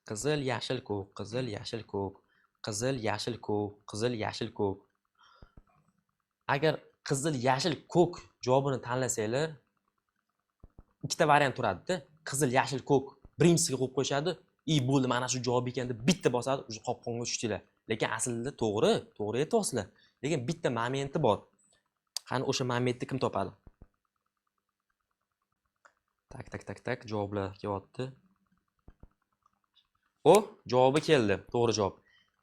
Qizil, yashil, ko'k, qizil, yashil, ko'k, qizil, yashil, ko'k, qizil, yashil, ko'k. Agar qizil, yashil, ko'k javobini tanlasanglar, ikkita variant turadi-da. Qizil, yashil, ko'k birinchisiga qo'yib qo'yishadi. I bo'ldi, mana shu javob ekan deb bitta bosadi, уже qopqonga tushdinglar. Lekin aslida to'g'ri, to'g'ri aytyapsizlar. Lekin bitta momenti bor. Qani o'sha momentni kim topadi? Tak, tak, tak, tak, javoblar kelyapti. O, javobi keldi. To'g'ri javob.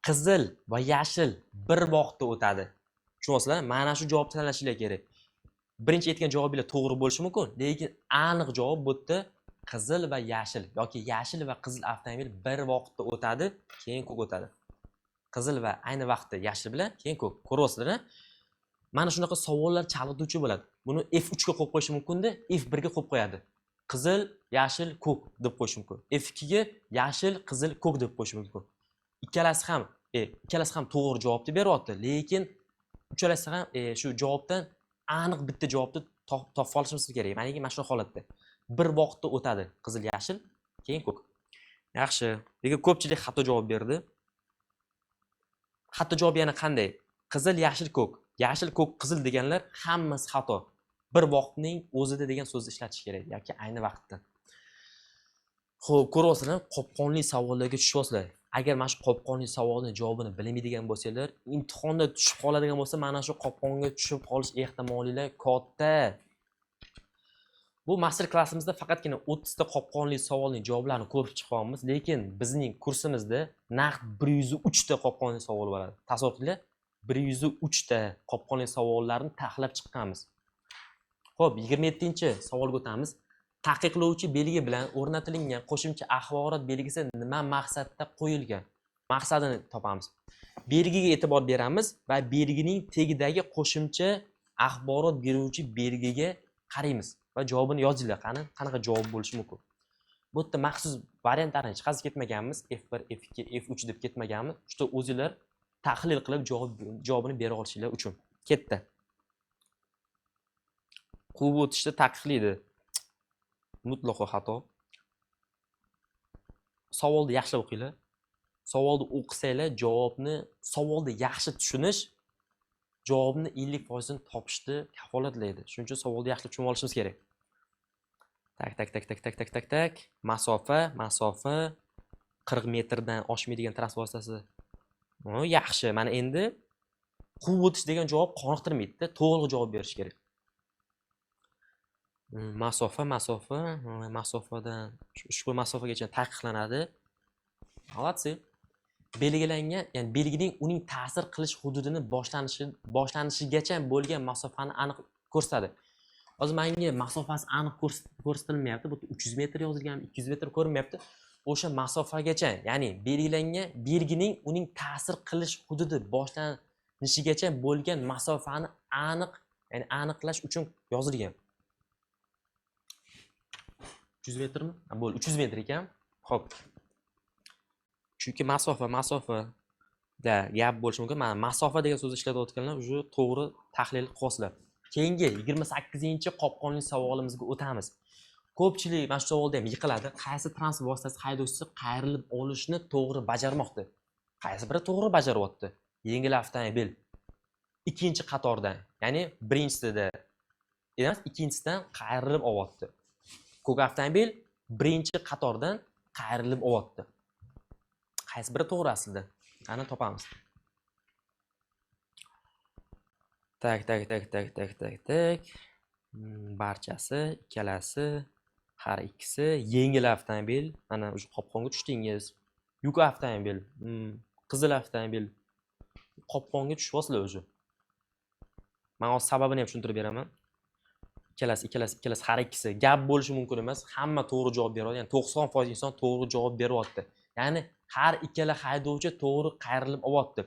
Qizil va yashil bir vaqtda o'tadi. Tushunyapsizlar? Mana shu javobni tanlashinglar kerak. Birinchi aytgan javobinglar to'g'ri bo'lishi mumkin, lekin aniq javob bu yerda qizil va yashil yoki yashil va qizil avtomobil bir vaqtda o'tadi, keyin ko'k o'tadi. Qizil va ayni vaqtda yashil bilan keyin ko'k. Ko'ryapsizlar-a? Mana shunaqa savollar chalg'ituvchi bo'ladi. Buni F3 ga qo'yib qo'yishi mumkin-da, F1 ga qo'yib qo'yadi. Qizil, yashil, ko'k deb qo'yish mumkin. F2 ga yashil, qizil, ko'k deb qo'yish mumkin. Ikkalasi ham to'g'ri javobni beryapti, lekin uchalasi ham shu javobdan aniq bitta javobni topib olishimiz kerak. Ya'ni mana shu holatda bir vaqtda o'tadi qizil, yashil, keyin ko'k. Yaxshi. Lekin ko'pchilik xato javob berdi. Xato javob yana qanday? Qizil, yashil, ko'k. Yashil, ko'k, qizil deganlar hammasi xato. Bir vaqtning o'zida degan so'zni ishlatish kerak yoki ayni vaqtda. Xo'p, ko'ryapsizlar, qopqonli savollarga tushyapsizlar. Agar mana shu qopqonli savolni javobini bilmaydigan bo'lsanglar, imtihonda tushib qoladigan bo'lsa, mana shu qopqonga tushib qolish ehtimolinglar katta. Bu master klassimizda faqatgina 30 ta qopqonli savolning javoblarini ko'rib chiqyapmiz, lekin bizning kursimizda naqd 103 ta qopqonli savol bo'ladi. Tasavvur qilinglar, 103 ta qopqonli savollarni taxlab chiqqanmiz. Xo'p, 27-savolga o'tamiz. Taqiqlovchi belgi bilan o'rnatilgan qo'shimcha axborot belgisi nima maqsadda qo'yilgan? Maqsadini topamiz. Belgiga e'tibor beramiz va belgining tagidagi qo'shimcha axborot beruvchi belgiga qaraymiz va javobini yozinglar. Qani, qanaqa javob bo'lishi mumkin? Bu yerda maxsus variantlarni chiqazib ketmaganmiz, F1, F2, F3 deb ketmaganmiz. Shu o'zinglar tahlil qilib javobini bera olishinglar uchun. Ketdi. Quvib o'tishda taqiqlaydi. Mutlaqo xato. Savolni yaxshilab o'qinglar. Savolni o'qisanglar, javobni, savolni yaxshi tushunish javobni 50% topishni kafolatlaydi. Shuning uchun savolni yaxshilab tushunib olishimiz kerak. Tak, tak, tak, tak, tak, tak, tak, tak. Masofa, masofa 40 metrdan oshmaydigan transport vositasi. Yaxshi. Mana endi quvib o'tish degan javob qoniqtirmaydi-da, to'g'ri javob berish kerak. Masofa, masofa, masofadan ushbu masofagacha taqiqlanadi. Молодцы. Belgilangan, ya'ni belgining uning ta'sir qilish hududini boshlanishigacha bo'lgan masofani aniq ko'rsatadi. Hozir menga masofasi aniq ko'rsatilmayapti. Bu yerda 300 metr yozilgan, 200 metr ko'rinmayapti. O'sha masofagacha, ya'ni belgilangan belgining uning ta'sir qilish hududi boshlanishigacha bo'lgan masofani aniq, ya'ni aniqlash uchun yozilgan. 300 metrmi? Ha, bo'ldi, 300 metr ekan. Xo'p. Chunki masofa, masofa da gap bo'lishi mumkin. Mana masofa degan so'zni ishlatayotganlar уже to'g'ri tahlil qilyapsizlar. Keyingi 28-qopqonli savolimizga o'tamiz. Ko'pchilik mana shu savolda ham yiqiladi. Qaysi transport vositasi haydovchisi qayrilib olishni to'g'ri bajarmoqda? Qaysi biri to'g'ri bajaryapti? Yengil avtomobil ikkinchi qatordan, ya'ni birinchisida emas, ikkinchisidan qayrilib olyapti. Ko'k avtomobil birinchi qatordan qayrilib olyapti. Qaysi biri to'g'ri aslida? Qani topamiz. Tak, tak, tak, tak, tak, tak, tak. Barchasi, ikkalasi, har ikkisi yengil avtomobil. Mana o'sha qopqonga tushdingiz. Yuk avtomobil, qizil avtomobil. Qopqonga tushyapsizlar o'zi. Men hozir sababini ham tushuntirib beraman. Ikkalasi, ikkalasi, ikkalasi, har ikkisi gap bo'lishi mumkin emas. Hamma to'g'ri javob beryapti. Ya'ni 90% inson to'g'ri javob beryapti. Ya'ni har ikkala haydovchi to'g'ri qayrilib olyapti.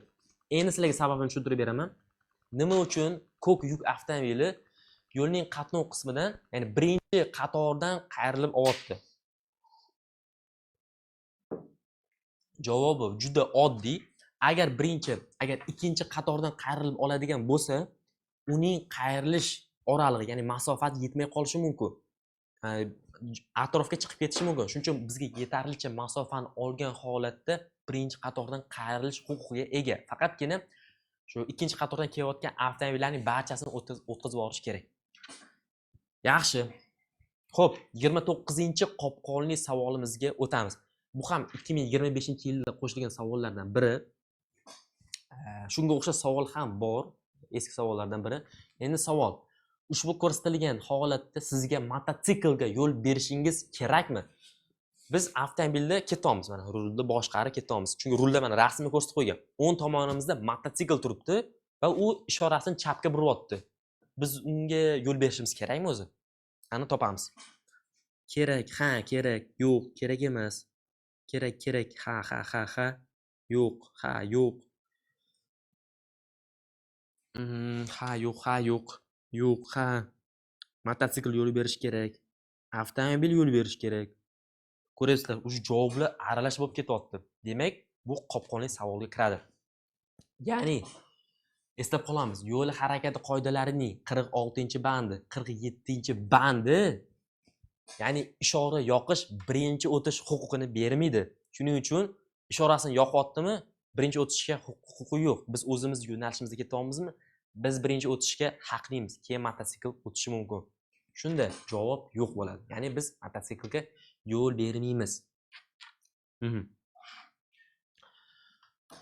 Endi sizlarga sababini tushuntirib beraman. Nima uchun ko'k yuk avtomobili yo'lning qatnov qismidan, ya'ni birinchi qatordan qayrilib olyapti? Javobi juda oddiy. Agar birinchi, agar ikkinchi qatordan qayrilib oladigan bo'lsa, uning qayrilish oralig'i, ya'ni masofasi yetmay qolishi mumkin. Atrofga chiqib ketishi mumkin. Shuning uchun bizga yetarlicha masofani olgan holatda birinchi qatordan qayrilish huquqiga ega. Faqatgina shu ikkinchi qatordan kelayotgan avtomobillarning barchasini o'tkazib yuborish kerak. Yaxshi. Xo'p, 29-qopqonli savolimizga o'tamiz. Bu ham 2025-yilda qo'shilgan savollardan biri. Shunga o'xshash savol ham bor, eski savollardan biri. Endi savol: ushbu ko'rsatilgan holatda sizga mototsiklga yo'l berishingiz kerakmi? Biz avtomobilda ketyapmiz, mana rulni boshqarib ketyapmiz. Chunki rulda mana rasmni ko'rsatib qo'ygan. O'ng tomonimizda mototsikl turibdi va u ishorasini chapga buryapti. Biz unga yo'l berishimiz kerakmi o'zi? Qani topamiz. Kerak, ha, kerak, yo'q, kerak emas. Kerak, kerak, ha, ha, ha, ha, yo'q, ha, yo'q. Ha, yo'q, ha, yo'q, yo'q, ha. Mototsikl yo'l berish kerak. Avtomobil yo'l berish kerak. Ko'rasizlar, уже javoblar aralash bo'lib ketyapti. Demak, bu qopqonli savolga kiradi. Ya'ni eslab qolamiz, yo'l harakati qoidalarining 46-bandi, 47-bandi, ya'ni ishora yoqish birinchi o'tish huquqini bermaydi. Shuning uchun ishorasini yoqyaptimi, birinchi o'tishga huquqi yo'q. Biz o'zimiz yo'nalishimizda ketyapmizmi? Biz birinchi o'tishga haqlimiz, keyin mototsikl o'tishi mumkin. Shunda javob yo'q bo'ladi. Ya'ni biz mototsiklga yo'l bermaymiz.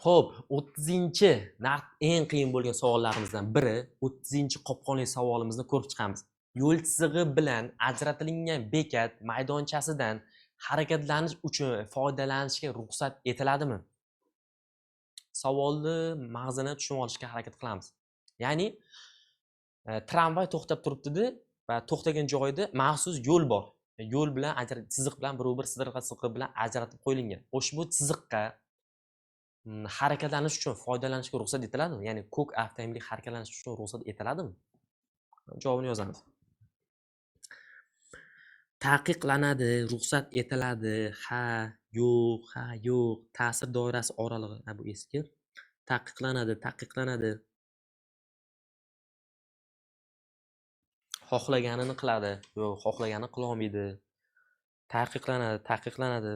Xo'p, 30-naq eng qiyin bo'lgan savollarimizdan biri, 30-qopqonli savolimizni ko'rib chiqamiz. Yo'l chizig'i bilan ajratilgan bekat maydonchasidan harakatlanish uchun foydalanishga ruxsat etiladimi? Savolni mag'zini tushunib olishga harakat qilamiz. Ya'ni tramvay to'xtab turibdi va to'xtagan joyida maxsus yo'l bor. Yo'l bilan chiziq bilan bir chizig'i bilan ajratib qo'yilgan. Ushbu chiziqqa harakatlanish uchun foydalanishga ruxsat etiladimi? Ya'ni ko'k avtomobilga harakatlanish uchun ruxsat etiladimi? Javobini yozamiz. Taqiqlanadi, ruxsat etiladi, ha, yo'q, ha, yo'q, ta'sir doirasi oralig'i, ha, bu eski. Taqiqlanadi, taqiqlanadi. Xohlaganini qiladi, yo'q, xohlaganini qila olmaydi. Taqiqlanadi, taqiqlanadi.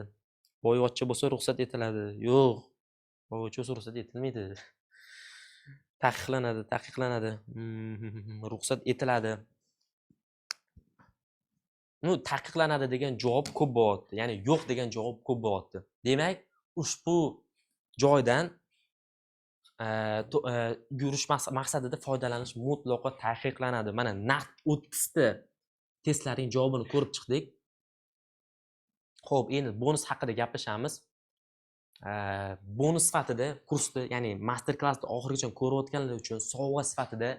Boyvachcha bo'lsa ruxsat etiladi, yo'q. Boyvachcha bo'lsa ruxsat etilmaydi. Taqiqlanadi, taqiqlanadi. Ruxsat etiladi. Ну, taqiqlanadi degan javob ko'p bo'lyapti. Ya'ni yo'q degan javob ko'p bo'lyapti. Demak, ushbu joydan yurish maqsadida foydalanish mutlaqo taqiqlanadi. Mana naq 30 ta testlarning javobini ko'rib chiqdik. Xo'p, endi bonus haqida gaplashamiz. Bonus sifatida kursni, ya'ni master klassni oxirigacha ko'rayotganlar uchun sovg'a sifatida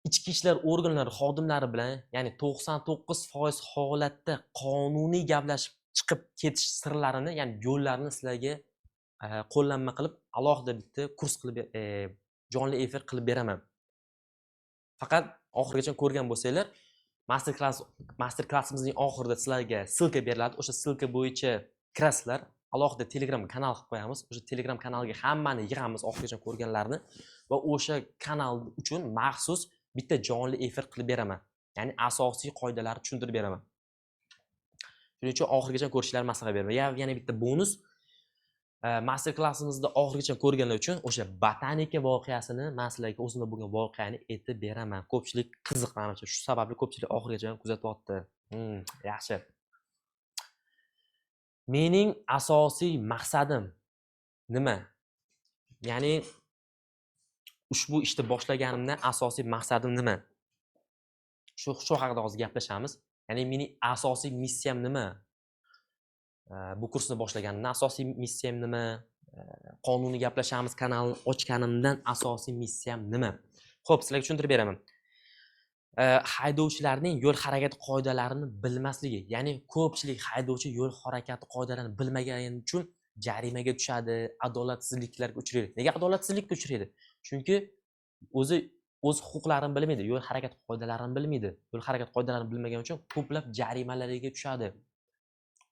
ichki ishlar organlari xodimlari bilan, ya'ni 99% holatda qonuniy gaplashib chiqib ketish sirlarini, ya'ni yo'llarini sizlarga qo'llanma qilib alohida bitta kurs qilib, jonli efir qilib beraman. Faqat oxirigacha ko'rgan bo'lsanglar, master klassimizning oxirida sizlarga ссылка beriladi. O'sha ссылка bo'yicha kirasizlar. Alohida Telegram kanal qilib qo'yamiz. O'sha Telegram kanalga hammani yig'amiz, oxirigacha ko'rganlarni, va o'sha kanal uchun maxsus bitta jonli efir qilib beraman. Ya'ni asosiy qoidalarni tushuntirib beraman. Shuning uchun oxirigacha ko'rishlarini maslahat beraman. Yana bitta bonus, master klassimizda oxirigacha ko'rganlar uchun o'sha botanika voqeasini, men sizlarga o'zimda bo'lgan voqeani aytib beraman. Ko'pchilik qiziq, manimcha, shu sababli ko'pchilik oxirigacha kuzatyapti. Yaxshi. Mening asosiy maqsadim nima? Ya'ni ushbu ishni boshlaganimdan asosiy maqsadim nima? Shu haqida hozir gaplashamiz. Ya'ni mening asosiy missiyam nima? Bu kursni boshlaganimdan asosiy missiyam nima? Qonuniy gaplashamiz kanalini ochganimdan asosiy missiyam nima? Xo'p, sizlarga tushuntirib beraman. Haydovchilarning yo'l harakati qoidalarini bilmasligi, ya'ni ko'pchilik haydovchi yo'l harakati qoidalarini bilmagani uchun jarimaga tushadi, adolatsizliklarga uchraydi. Nega adolatsizlikka uchraydi? Chunki o'zi o'z huquqlarini bilmaydi, yo'l harakati qoidalarini bilmaydi. Yo'l harakati qoidalarini bilmagani uchun ko'plab jarimalarga tushadi.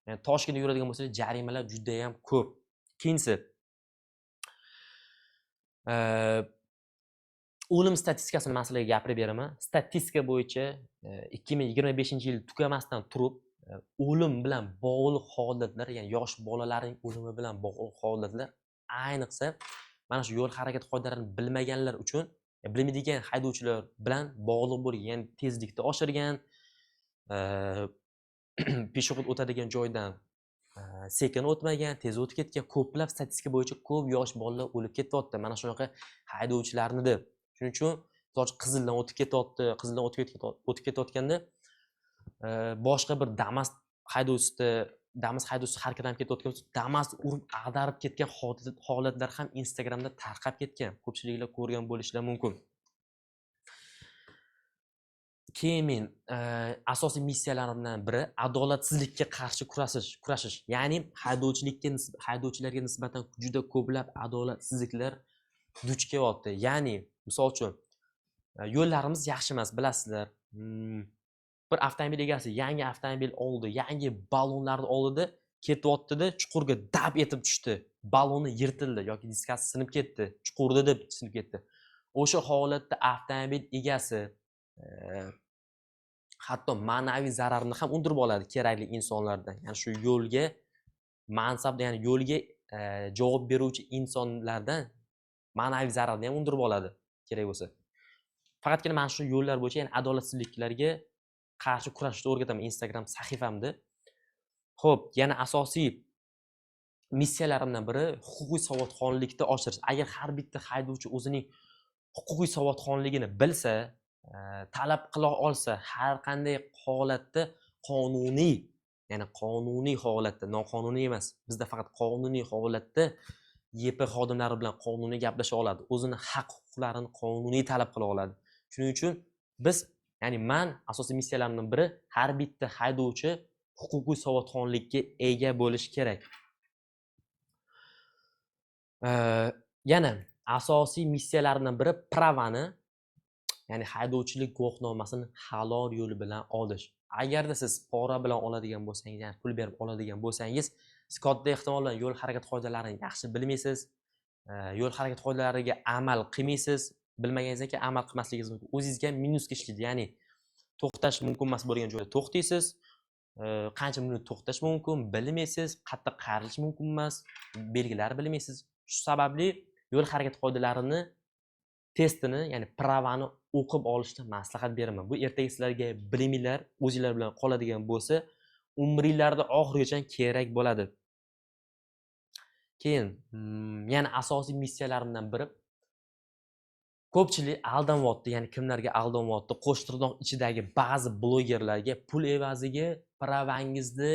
Ya'ni Toshkentda yuradigan bo'lsangiz, jarimalar juda ham ko'p. Ikkinchisi, o'lim statistikasini man sizlarga gapirib beraman. Statistika bo'yicha 2025-yil tugamasdan turib O'lim bilan bog'liq holatlar, ya'ni yosh bolalarning o'limi bilan bog'liq holatlar, ayniqsa mana shu yo'l harakati qoidalarini bilmaganlar uchun, bilmaydigan haydovchilar bilan bog'liq bo'lgan, ya'ni tezlikni oshirgan, пешеход o'tadigan joydan sekin o'tmagan, tez o'tib ketgan. Ko'plab statistika bo'yicha ko'p yosh bolalar o'lib ketyapti mana shunaqa haydovchilarni deb. Shuning uchun, misol uchun, qizildan o'tib ketyapti, qizildan o'tib ketayotganda boshqa bir Damas haydovchisida, Damas haydovchisi harakatlanib ketayotgan bo'lsa, Damas urib ag'darib ketgan holatlar ham Instagramda tarqab ketgan, ko'pchiliklar ko'rgan bo'lishlari mumkin. Keyin men asosiy missiyalarimdan biri adolatsizlikka qarshi kurashish, ya'ni haydovchilarga nisbatan juda ko'plab adolatsizliklar duch kelyapti. Ya'ni misol uchun, yo'llarimiz yaxshi emas, bilasizlar. Bir avtomobil egasi yangi avtomobil oldi, yangi ballonlarni oldida ketyaptida, chuqurga dab etib tushdi, balloni yirtildi yoki diskasi sinib ketdi, chuqurda deb sinib ketdi. O'sha holatda avtomobil egasi hatto ma'naviy zararni ham undirib oladi kerakli insonlardan, ya'ni shu yo'lga mansab, ya'ni yo'lga javob beruvchi insonlardan ma'naviy zararni ham undirib oladi kerak bo'lsa. Faqatgina mana shu yo'llar bo'yicha, ya'ni adolatsizliklarga qarshi kurashishni o'rgataman Instagram sahifamda. Ho'p, yana asosiy missiyalarimdan biri huquqiy savodxonlikni oshirish. Agar har bitta haydovchi o'zining huquqiy savodxonligini bilsa, talab qila olsa, har qanday holatda qonuniy, ya'ni qonuniy holatda, noqonuniy emas, bizda faqat qonuniy holatda YP xodimlari bilan qonuniy gaplasha oladi, o'zini haq huquqlarini qonuniy talab qila oladi. Shuning uchun biz, ya'ni man asosiy missiyalarimdan biri har bitta haydovchi huquqiy savodxonlikka ega bo'lishi kerak. Yana asosiy missiyalarimdan biri права ni, ya'ni haydovchilik guvohnomasini halol yo'l bilan olish. Agarda siz pora bilan oladigan bo'lsangiz, ya'ni pul berib oladigan bo'lsangiz, siz katta ehtimol bilan yo'l harakati qoidalarini yaxshi bilmaysiz, yo'l harakati qoidalariga amal qilmaysiz. Bilmaganingizdan keyin amal qilmasligingiz mumkin, o'zingizga ham minusga ishlaydi. Ya'ni to'xtash mumkin emas bo'lgan joyda to'xtaysiz, qancha minut to'xtash mumkin bilmaysiz, qayerda qayirilish mumkin emas, belgilarni bilmaysiz. Shu sababli yo'l harakati qoidalarini testini, ya'ni права ni o'qib olishni maslahat beraman. Bu ertaga sizlarga biliminglar o'zinglar bilan qoladigan bo'lsa, umringlarda oxirigacha kerak bo'ladi. Keyin yana asosiy missiyalarimdan biri, ko'pchilik aldanyapti, ya'ni kimlarga aldanyapti? Qo'shtirnoq ichidagi ba'zi blogerlarga, pul evaziga права ngizni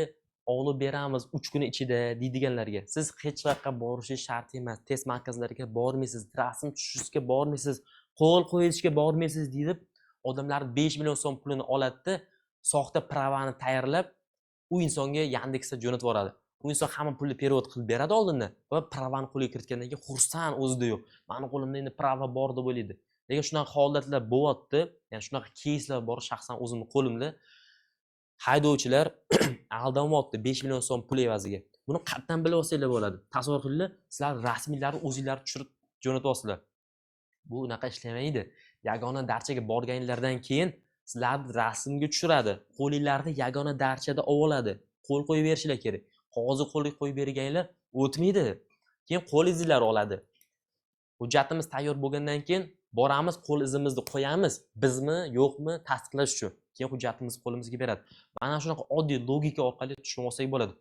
olib beramiz 3 kun ichida deydiganlarga. Siz hech qayoqqa borishingiz shart emas, test markazlariga bormaysiz, rasm tushishga bormaysiz, qo'l qo'yishga bormaysiz deydi. Odamlar 5 million so'm pulini oladida, soxta права ni tayyorlab, u insonga Yandeksda jo'natib yuboradi. U inson hamma pulni перевод qilib beradi oldindan va права ni qo'lga kiritgandan keyin xursand, o'zida yo'q, mani qo'limda endi права bor deb o'ylaydi. Lekin shunaqa holatlar bo'lyapti, ya'ni shunaqa keyslar bor shaxsan o'zimni qo'limda. Haydovchilar aldanyapti 5 million so'm pul evaziga. Buni qayerdan bilib olsanglar bo'ladi? Tasavvur qilinglar, sizlar rasmiylarni o'zinglar tushirib jo'natyapsizlar. Bu unaqa ishlamaydi. Yagona darchaga borganinglardan keyin sizlarni rasmga tushiradi, qo'linglarni yagona darchada olib oladi, qo'l qo'yib berishinglar kerak. Qog'ozga qo'l qo'yib berganinglar o'tmaydi. Keyin qo'l izinglar oladi. Hujjatimiz tayyor bo'lgandan keyin boramiz, qo'l izimizni qo'yamiz, bizmi yo'qmi tasdiqlash uchun. Keyin hujjatimizni qo'limizga beradi. Mana shunaqa oddiy logika orqali tushunib olsak bo'ladi.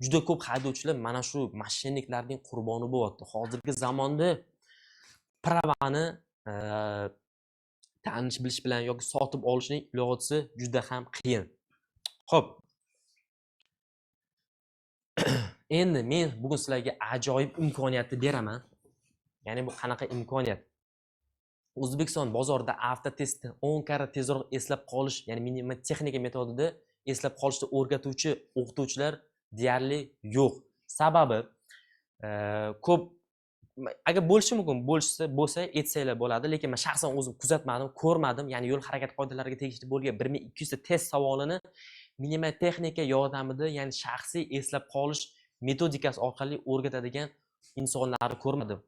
Juda ko'p haydovchilar mana shu мошенник larning qurboni bo'lyapti. Hozirgi zamonda права ni tanish bilish bilan yoki sotib olishning ilojisi juda ham qiyin. Ho'p, endi men bugun sizlarga ajoyib imkoniyatni beraman. Ya'ni bu qanaqa imkoniyat? O'zbekiston bozorida avtotestni 10 karra tezroq eslab qolish, ya'ni mnemotexnika metodida eslab qolishni o'rgatuvchi o'qituvchilar deyarli yo'q. Sababi ko'p, agar bo'lishi mumkin, bo'lishsa bo'lsa aytsanglar bo'ladi, lekin man shaxsan o'zim kuzatmadim, ko'rmadim. Ya'ni yo'l harakati qoidalariga tegishli bo'lgan 1200 ta test savolini mnemotexnika yordamida, ya'ni shaxsiy eslab qolish metodikasi orqali o'rgatadigan insonlarni ko'rmadim.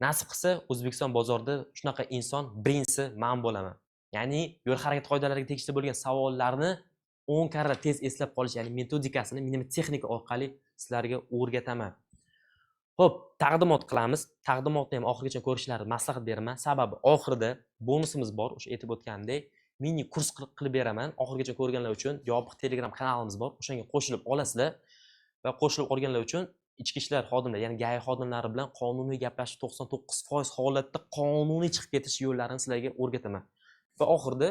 Nasib qilsa, O'zbekiston bozorida shunaqa inson birinchisi man bo'laman. Ya'ni yo'l harakati qoidalariga tegishli bo'lgan savollarni 10 karra tez eslab qolish, ya'ni metodikasini mnemotexnika orqali sizlarga o'rgataman. Xo'p, taqdimot qilamiz. Taqdimotni ham oxirigacha ko'rishlarini maslahat beraman. Sababi oxirida bonusimiz bor, o'sha aytib o'tganimdek, mini kurs qilib beraman. Oxirigacha ko'rganlar uchun yopiq Telegram kanalimiz bor. O'shanga qo'shilib olasizlar va qo'shilib olganlar uchun ichki ishlar xodimlari, ya'ni ГАИ xodimlari bilan qonuniy gaplashib, 99% holatda qonuniy chiqib ketish yo'llarini sizlarga o'rgataman. Va oxirida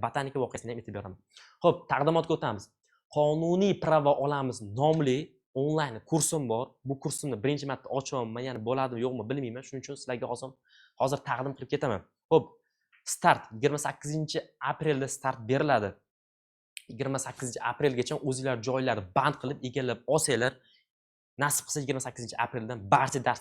botanika voqeasini ham aytib beraman. Xo'p, taqdimotga o'tamiz. "Qonuniy права olamiz" nomli onlayn kursim bor. Bu kursimni birinchi marta ochyapman, ya'ni bo'ladimi, yo'qmi, bilmayman. Shuning uchun sizlarga hozir taqdim qilib ketaman. Xo'p, start 28-aprelda start beriladi. 28-aprelgacha o'zinglar joylarni band qilib, egallab olsanglar, nasib qilsa, 28-apreldan barcha darslik